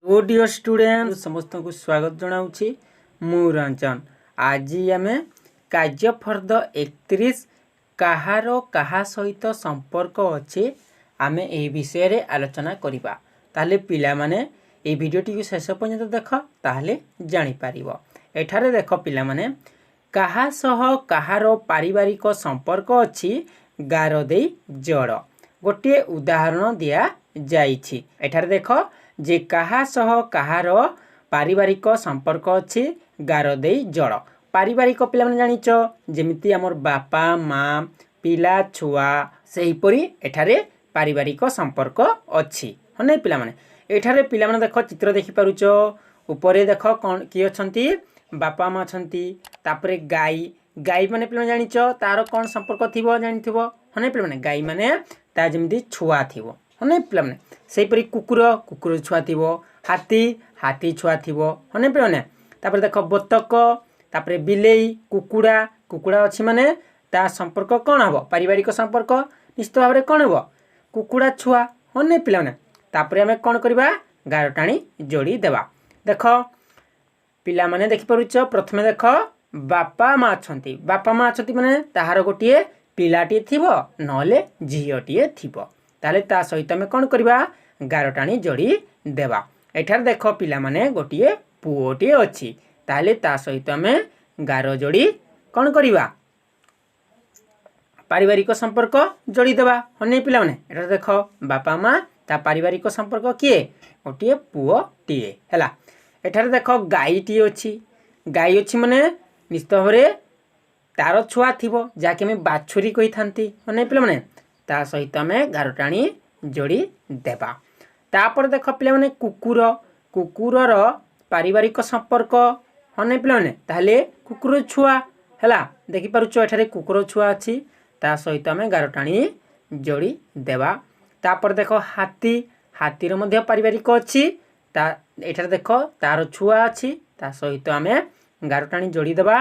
ଓ deer student, ସମସ୍ତଙ୍କୁ ସ୍ୱାଗତ ଜଣାଉଛି। ମୁଁ ରଞ୍ଜନ। ଆଜି ଆମେ କାର୍ଯ୍ୟଫର୍ଦ୍ଦ 31, କାହାର କାହା ସହିତ ସମ୍ପର୍କ ଅଛି, ଆମେ ଏହି ବିଷୟରେ ଆଲୋଚନା କରିବା। ତାହେଲେ ପିଲାମାନେ, ଏହି ଭିଡ଼ିଓଟିକୁ ଶେଷ ପର୍ଯ୍ୟନ୍ତ ଦେଖ, ତାହେଲେ ଜାଣିପାରିବ। ଏଠାରେ ଦେଖ ପିଲାମାନେ, କାହା ସହ କାହାର ପାରିବାରିକ ସମ୍ପର୍କ ଅଛି, ଗାର ଦେଇ ଯୋଡ଼। ଗୋଟିଏ ଉଦାହରଣ ଦିଆଯାଇଛି। ଏଠାରେ ଦେଖ ଯେ କାହା ସହ କାହାର ପାରିବାରିକ ସମ୍ପର୍କ ଅଛି, ଗାର ଦେଇ ଯୋଡ଼। ପାରିବାରିକ ପିଲାମାନେ ଜାଣିଛ, ଯେମିତି ଆମର ବାପା ମା, ପିଲା ଛୁଆ, ସେହିପରି ଏଠାରେ ପାରିବାରିକ ସମ୍ପର୍କ ଅଛି, ହଁ ନାଇଁ ପିଲାମାନେ? ଏଠାରେ ପିଲାମାନେ ଦେଖ, ଚିତ୍ର ଦେଖିପାରୁଛ। ଉପରେ ଦେଖ କ'ଣ କିଏ ଅଛନ୍ତି? ବାପା ମା ଅଛନ୍ତି। ତାପରେ ଗାଈ। ଗାଈ ମାନେ ପିଲାମାନେ ଜାଣିଛ, ତାର କ'ଣ ସମ୍ପର୍କ ଥିବ ଜାଣିଥିବ, ହଁ ନାଇଁ ପିଲାମାନେ? ଗାଈ ମାନେ ତା ଯେମିତି ଛୁଆ ଥିବ, ହଁ ନାଇଁ ପିଲାମାନେ? ସେହିପରି କୁକୁର, କୁକୁର ଛୁଆ ଥିବ। ହାତୀ, ହାତୀ ଛୁଆ ଥିବ, ହଁ ନାଇଁ ପିଲାମାନେ? ତାପରେ ଦେଖ ବତକ, ତାପରେ ବିଲେଇ, କୁକୁଡ଼ା। କୁକୁଡ଼ା ଅଛି ମାନେ ତା ସମ୍ପର୍କ କ'ଣ ହେବ? ପାରିବାରିକ ସମ୍ପର୍କ ନିଶ୍ଚିତ ଭାବରେ କ'ଣ ହେବ? କୁକୁଡ଼ା ଛୁଆ, ହଁ ନାଇଁ ପିଲାମାନେ? ତାପରେ ଆମେ କ'ଣ କରିବା? ଗାର ଟାଣି ଯୋଡ଼ି ଦେବା। ଦେଖ ପିଲାମାନେ, ଦେଖିପାରୁଛ? ପ୍ରଥମେ ଦେଖ, ବାପା ମା ଅଛନ୍ତି। ବାପା ମା ଅଛନ୍ତି ମାନେ ତାହାର ଗୋଟିଏ ପିଲାଟିଏ ଥିବ, ନହେଲେ ଝିଅଟିଏ ଥିବ। ତାହେଲେ ତା ସହିତ ଆମେ କ'ଣ କରିବା? ଗାର ଟାଣି ଯୋଡ଼ି ଦେବା। ଏଠାରେ ଦେଖ ପିଲାମାନେ, ଗୋଟିଏ ପୁଅଟିଏ ଅଛି। ତାହେଲେ ତା ସହିତ ଆମେ ଗାର ଯୋଡ଼ି କ'ଣ କରିବା? ପାରିବାରିକ ସମ୍ପର୍କ ଯୋଡ଼ି ଦେବା, ହଁ ନାଇଁ ପିଲାମାନେ? ଏଠାରେ ଦେଖ, ବାପା ମା, ତା ପାରିବାରିକ ସମ୍ପର୍କ କିଏ? ଗୋଟିଏ ପୁଅଟିଏ ହେଲା। ଏଠାରେ ଦେଖ, ଗାଈଟିଏ ଅଛି। ଗାଈ ଅଛି ମାନେ ନିଶ୍ଚିତ ଭାବରେ ତାର ଛୁଆ ଥିବ, ଯାହାକି ଆମେ ବାଛୁରୀ କହିଥାନ୍ତି, ହଁ ନାଇଁ ପିଲାମାନେ? ତା ସହିତ ଆମେ ଗାର ଟାଣି ଯୋଡ଼ି ଦେବା। ତାପରେ ଦେଖ ପିଲାମାନେ, କୁକୁର। କୁକୁରର ପାରିବାରିକ ସମ୍ପର୍କ, ହଁ ନାଇଁ ପିଲାମାନେ? ତାହେଲେ କୁକୁର ଛୁଆ ହେଲା। ଦେଖିପାରୁଛ, ଏଠାରେ କୁକୁର ଛୁଆ ଅଛି। ତା ସହିତ ଆମେ ଗାର ଟାଣି ଯୋଡ଼ି ଦେବା। ତାପରେ ଦେଖ ହାତୀ। ହାତୀର ମଧ୍ୟ ପାରିବାରିକ ଅଛି। ତା ଏଠାରେ ଦେଖ, ତାର ଛୁଆ ଅଛି। ତା ସହିତ ଆମେ ଗାର ଟାଣି ଯୋଡ଼ି ଦେବା।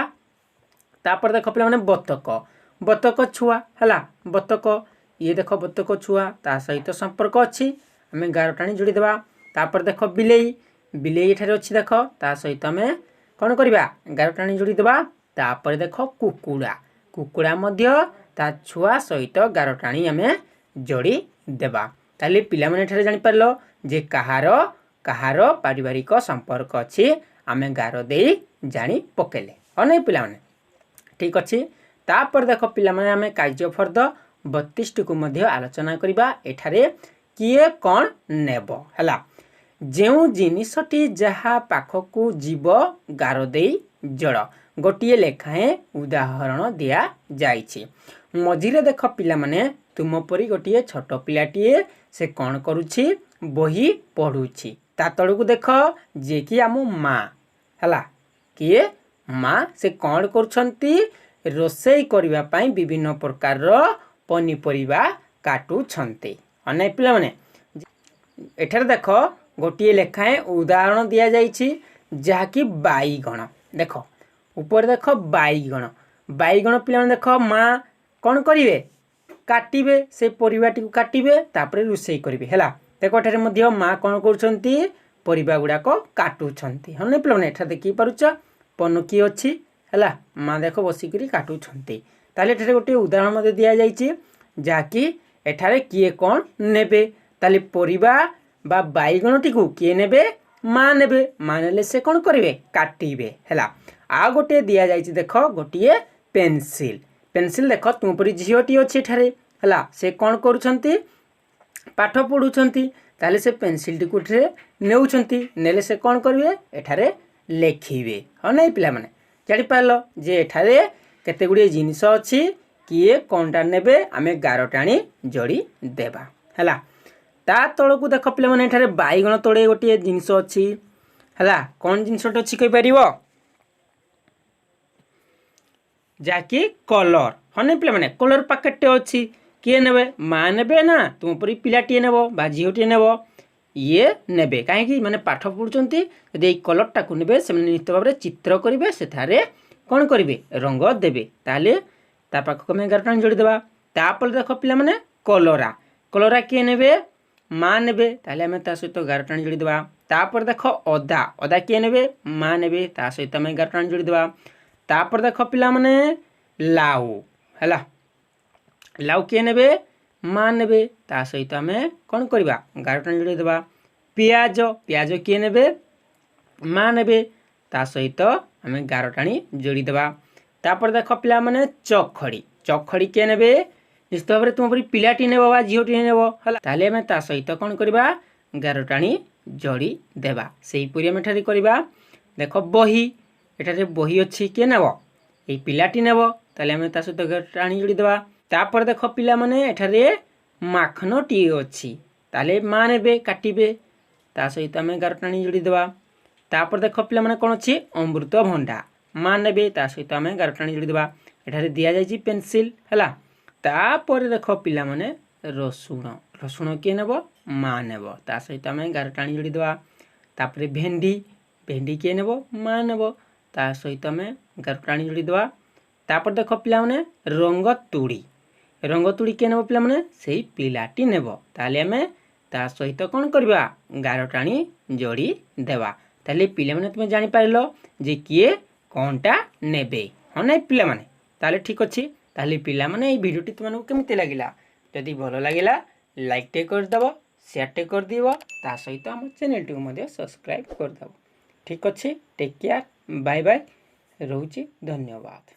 ତାପରେ ଦେଖ ପିଲାମାନେ, ବତକ। ବତକ ଛୁଆ ହେଲା। ବତକ ଇଏ ଦେଖ, ବତକ ଛୁଆ, ତା ସହିତ ସମ୍ପର୍କ ଅଛି, ଆମେ ଗାର ଟାଣି ଯୋଡ଼ି ଦେବା। ତାପରେ ଦେଖ ବିଲେଇ। ବିଲେଇ ଏଠାରେ ଅଛି ଦେଖ, ତା ସହିତ ଆମେ କ'ଣ କରିବା? ଗାର ଟାଣି ଯୋଡ଼ି ଦେବା। ତାପରେ ଦେଖ କୁକୁଡ଼ା। କୁକୁଡ଼ା ମଧ୍ୟ ତା ଛୁଆ ସହିତ ଗାର ଟାଣି ଆମେ ଯୋଡ଼ି ଦେବା। ତାହେଲେ ପିଲାମାନେ, ଏଠାରେ ଜାଣିପାରିଲ ଯେ କାହାର କାହାର ପାରିବାରିକ ସମ୍ପର୍କ ଅଛି, ଆମେ ଗାର ଦେଇ ଜାଣି ପକେଇଲେ, ହଁ ନାଇଁ ପିଲାମାନେ? ଠିକ୍ ଅଛି। ତାପରେ ଦେଖ ପିଲାମାନେ, ଆମେ କାର୍ଯ୍ୟଫର୍ଦ୍ଦ 32ଟିକୁ ମଧ୍ୟ ଆଲୋଚନା କରିବା। ଏଠାରେ କିଏ କ'ଣ ନେବ ହେଲା। ଯେଉଁ ଜିନିଷଟି ଯାହା ପାଖକୁ ଯିବ, ଗାର ଦେଇ ଯୋଡ଼। ଗୋଟିଏ ଲେଖାଏଁ ଉଦାହରଣ ଦିଆଯାଇଛି। ମଝିରେ ଦେଖ ପିଲାମାନେ, ତୁମ ପରି ଗୋଟିଏ ଛୋଟ ପିଲାଟିଏ, ସେ କ'ଣ କରୁଛି? ବହି ପଢ଼ୁଛି। ତା ତଳକୁ ଦେଖ, ଯିଏକି ଆମ ମା ହେଲା। କିଏ ମା? ସେ କ'ଣ କରୁଛନ୍ତି? ରୋଷେଇ କରିବା ପାଇଁ ବିଭିନ୍ନ ପ୍ରକାରର ପନିପରିବା କାଟୁଛନ୍ତି, ଅନେକ ପିଲାମାନେ। ଏଠାରେ ଦେଖ, ଗୋଟିଏ ଲେଖାଏଁ ଉଦାହରଣ ଦିଆଯାଇଛି, ଯାହାକି ବାଇଗଣ। ଦେଖ ଉପରେ ଦେଖ, ବାଇଗଣ। ବାଇଗଣ ପିଲାମାନେ ଦେଖ, ମା କ'ଣ କରିବେ? କାଟିବେ, ସେ ପରିବାଟିକୁ କାଟିବେ, ତାପରେ ରୋଷେଇ କରିବେ। ହେଲା, ଦେଖ ଏଠାରେ ମଧ୍ୟ ମା କ'ଣ କରୁଛନ୍ତି? ପରିବା ଗୁଡ଼ାକ କାଟୁଛନ୍ତି, ହଁ ନାଇଁ ପିଲାମାନେ? ଏଠାରେ ଦେଖିପାରୁଛ, ପନୁକି ଅଛି। ହେଲା, ମା ଦେଖ ବସିକିରି କାଟୁଛନ୍ତି। ତାହେଲେ ଏଠାରେ ଗୋଟିଏ ଉଦାହରଣ ମଧ୍ୟ ଦିଆଯାଇଛି, ଯାହାକି ଏଠାରେ କିଏ କ'ଣ ନେବେ। ତାହେଲେ ପରିବା ବା ବାଇଗଣଟିକୁ କିଏ ନେବେ? ମା ନେବେ। ମା ନେଲେ ସେ କ'ଣ କରିବେ? କାଟିବେ। ହେଲା, ଆଉ ଗୋଟିଏ ଦିଆଯାଇଛି ଦେଖ, ଗୋଟିଏ ପେନସିଲ୍। ପେନସିଲ୍ ଦେଖ, ତୁମ ପରି ଝିଅଟି ଅଛି ଏଠାରେ। ହେଲା, ସେ କ'ଣ କରୁଛନ୍ତି? ପାଠ ପଢ଼ୁଛନ୍ତି। ତାହେଲେ ସେ ପେନସିଲ୍ଟିକୁ ଏଠାରେ ନେଉଛନ୍ତି। ନେଲେ ସେ କ'ଣ କରିବେ? ଏଠାରେ ଲେଖିବେ, ହଁ ନାଇଁ ପିଲାମାନେ? ଜାଣିପାରିଲ ଯେ ଏଠାରେ କେତେ ଗୁଡ଼ିଏ ଜିନିଷ ଅଛି, କିଏ କ'ଣଟା ନେବେ, ଆମେ ଗାର ଟାଣି ଯୋଡ଼ି ଦେବା। ହେଲା, ତା ତଳକୁ ଦେଖ ପିଲାମାନେ, ଏଠାରେ ବାଇଗଣ ତଳେ ଗୋଟିଏ ଜିନିଷ ଅଛି। ହେଲା, କ'ଣ ଜିନିଷଟା ଅଛି କହିପାରିବ? ଯାହାକି କଲର୍, ହଁ ନାଇଁ ପିଲାମାନେ? କଲର୍ ପ୍ୟାକେଟଟେ ଅଛି। କିଏ ନେବେ? ମା ନେବେ ନା ତୁମ ପରି ପିଲାଟିଏ ନେବ ବା ଝିଅଟିଏ ନେବ? ଇଏ ନେବେ। କାହିଁକି ମାନେ ପାଠ ପଢ଼ୁଛନ୍ତି। ଯଦି ଏଇ କଲର୍ଟାକୁ ନେବେ, ସେମାନେ ନିଶ୍ଚିତ ଭାବରେ ଚିତ୍ର କରିବେ, ସେଠାରେ କ'ଣ କରିବେ? ରଙ୍ଗ ଦେବେ। ତାହେଲେ ତା ପାଖକୁ ଆମେ ଗାର ଟାଣି ଯୋଡ଼ିଦେବା। ତାପରେ ଦେଖ ପିଲାମାନେ, କଲରା। କଲରା କିଏ ନେବେ? ମା ନେବେ। ତାହେଲେ ଆମେ ତା ସହିତ ଗାର ଟାଣି ଯୋଡ଼ିଦେବା। ତାପରେ ଦେଖ ଅଦା। ଅଦା କିଏ ନେବେ? ମା ନେବେ। ତା ସହିତ ଆମେ ଗାର ଟାଣି ଯୋଡ଼ିଦେବା। ତାପରେ ଦେଖ ପିଲାମାନେ, ଲାଉ। ହେଲା, ଲାଉ କିଏ ନେବେ? ମା ନେବେ। ତା ସହିତ ଆମେ କ'ଣ କରିବା? ଗାର ଟାଣି ଯୋଡ଼ିଦେବା। ପିଆଜ। ପିଆଜ କିଏ ନେବେ? ମା ନେବେ। ତା ସହିତ ଆମେ ଗାର ଟାଣି ଯୋଡ଼ିଦେବା। ତାପରେ ଦେଖ ପିଲାମାନେ, ଚଖଡ଼ି। ଚଖଡ଼ି କିଏ ନେବେ? ନିଶ୍ଚିତ ଭାବରେ ତୁମ ପରି ପିଲାଟି ନେବ ବା ଝିଅଟି ନେବ। ହେଲା, ତାହେଲେ ଆମେ ତା ସହିତ କ'ଣ କରିବା? ଗାର ଟାଣି ଯୋଡ଼ି ଦେବା। ସେହିପରି ଆମେ ଏଠାରେ କରିବା। ଦେଖ ବହି। ଏଠାରେ ବହି ଅଛି, କିଏ ନେବ? ଏଇ ପିଲାଟି ନେବ। ତାହେଲେ ଆମେ ତା ସହିତ ଗାର ଟାଣି ଯୋଡ଼ିଦେବା। ତାପରେ ଦେଖ ପିଲାମାନେ, ଏଠାରେ ମାଖନଟିଏ ଅଛି। ତାହେଲେ ମା ନେବେ, କାଟିବେ। ତା ସହିତ ଆମେ ଗାର ଟାଣି ଯୋଡ଼ିଦେବା। ତାପରେ ଦେଖ ପିଲାମାନେ, କ'ଣ ଅଛି? ଅମୃତଭଣ୍ଡା। ମା ନେବେ। ତା ସହିତ ଆମେ ଗାର ଟାଣି ଯୋଡ଼ିଦେବା। ଏଠାରେ ଦିଆଯାଇଛି ପେନସିଲ୍। ହେଲା, ତାପରେ ଦେଖ ପିଲାମାନେ, ରସୁଣ। ରସୁଣ କିଏ ନେବ? ମା ନେବ। ତା ସହିତ ଆମେ ଗାର ଟାଣି ଯୋଡ଼ିଦେବା। ତାପରେ ଭେଣ୍ଡି। ଭେଣ୍ଡି କିଏ ନେବ? ମା ନେବ। ତା ସହିତ ଆମେ ଗାର ଟାଣି ଯୋଡ଼ିଦେବା। ତାପରେ ଦେଖ ପିଲାମାନେ, ରଙ୍ଗ ତୁଳି। ରଙ୍ଗ ତୁଳି କିଏ ନେବ ପିଲାମାନେ? ସେଇ ପିଲାଟି ନେବ। ତାହେଲେ ଆମେ ତା ସହିତ କ'ଣ କରିବା? ଗାର ଟାଣି ଯୋଡ଼ି ଦେବା। ତାହେଲେ ପିଲାମାନେ, ତୁମେ ଜାଣିପାରିଲ ଯେ କିଏ କ'ଣଟା ନେବେ, ହଁ ନାଇଁ ପିଲାମାନେ? ତାହେଲେ ଠିକ୍ ଅଛି। ତାହେଲେ ପିଲାମାନେ, ଏଇ ଭିଡ଼ିଓଟି ତୁମମାନଙ୍କୁ କେମିତି ଲାଗିଲା? ଯଦି ଭଲ ଲାଗିଲା, ଲାଇକ୍ଟେ କରିଦେବ, ସେୟାରଟେ କରିଦିବ, ତା ସହିତ ଆମ ଚ୍ୟାନେଲଟିକୁ ମଧ୍ୟ ସବସ୍କ୍ରାଇବ୍ କରିଦେବ। ଠିକ୍ ଅଛି, ଟେକ୍ କେୟାର, ବାଏ ବାଏ, ରହୁଛି, ଧନ୍ୟବାଦ।